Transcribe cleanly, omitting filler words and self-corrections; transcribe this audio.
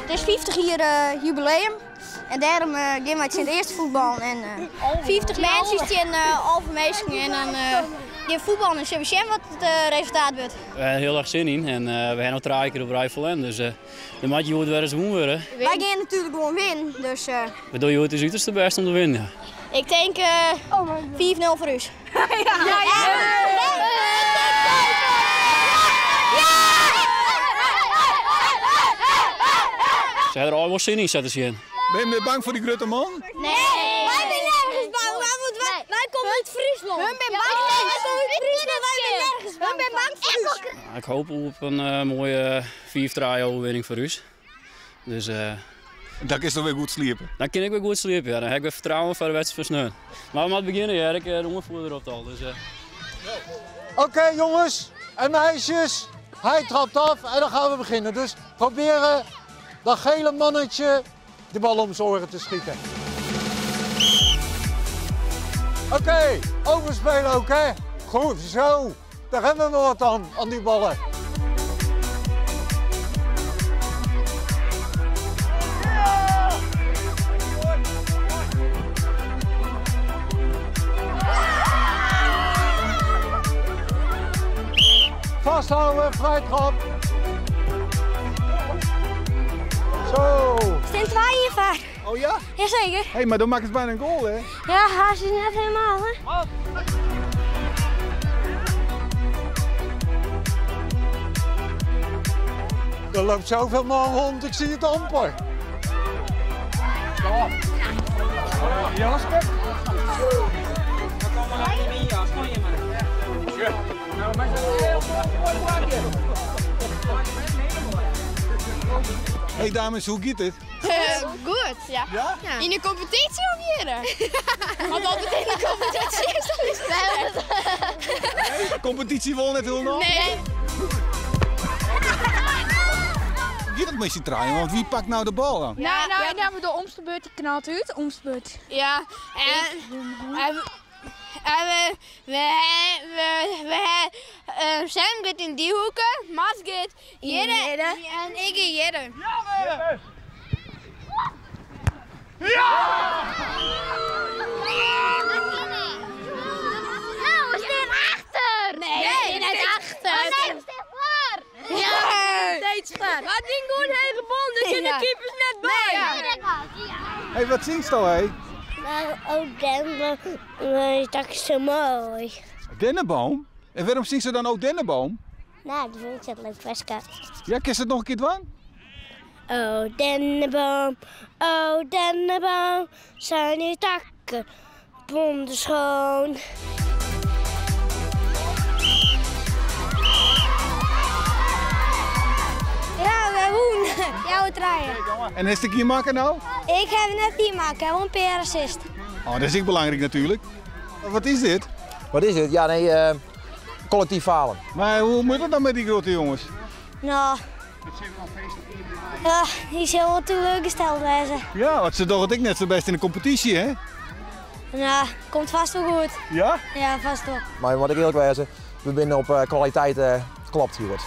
It is 50 jier jubileum en dêrom gean wy tsjin it earste fuotballen. En 50 berntsjes tsjin 11 minsken en dan gean fuotballen en sille we sjen wat it resultaat wurdt. We ha der hiel erch sin yn en we ha no trije kear op rij ferlern, dus der moat hjoed wer ris wûn wurde. Wy gean natuerlik gewoan winnen, dus. We dogge hjoed ús uterste bêst om te winnen, ja. Ik tink 5-0 foar ús. Se ha der al wol sin yn, sa te sjen. Binne je bang foar dy grutte man? Nee, wy binne nergens bang, wy komme út Fryslân. Hun binne bang, wy komme út Fryslân, wy binne nergens bang. Hun binne bang foar ús. Ik hoop op in moaie 5-3 oerwinning foar ús. Dus, Dan kinst wer goed sliepe? Dan kin ik wer goed sliepe, ja. Dan ha ik wer fertrouwen foar de wedstriid fan sneon. Mar we moatte begjinne, hear ik. De oanfoerder ropt al. Dus, Oké jongens en meisjes, hij trapt af en dan gaan we beginnen. Dus proberen dat gele mannetje de bal om zijn oren te schieten. Oké, overspelen ook hè. Goed zo, daar hebben we wat aan, aan die ballen. Vasthouden, vrij trap. Zo. Stean 2 foar. Oh ja? Jazeker. Hé, mar dan makkest byna in goal, hè? Ja, hast is net helemaal, hè? Er loopt zoveel man rond, ik zie het amper. Jasper? Hey dames, hoe giet it? Goed, ja. Ja? Yn de kompetysje of hjir? Want as it yn de kompetysje is, dan is it Nee, kompetysje wol net hielendal? Nee. Hoe giet it mei syn trijen? Want wie pakt no de bal dan? Nou, nou, en dan de omstebeurt, dy knalt út, omstebeurt. Ja, en, en, en we, we, we, we, we, Sam giet yn dy hoeke, Mats giet hjir en ik gean hjir. No, we stean achter! Nee, we stean net achter. Oh nee, we stean foar! Ja, steeds foar. Mar dyn gewoan hege bal, dêr kin de keepers net by. Hey, wat syngsto, hé? Oh, denneboom, dat is zo mooi. Denneboom? En wêrom syngsto dan O denneboom? Nou, dat fyn ik sa'n leuk ferske. Ja, kinst it noch in kear dwaan? O denneboom, o denneboom, zijn uw takken wonderschoon. Ja, wy wûnen. Fjouwer-trije. En hast ek ien makke no? Ik ha net ien makke, ik ha wol in pear assist. Oh, dat is ek belangryk natuerlik. Wat is dit? Wat is dit? Ja, nee, uh, kollektyf falen. Mar hoe moat it dan mei dy grutte jonges? No, ja, dy sil wol teleurgesteld wêze. Ja, want se dogge it ek net sa bêst yn de kompetysje, hè? No, komt fêst wol goed. Ja? Ja, fêst wol. Mar moat ik earlik wêze, we binne op kwaliteit klopt hjoed.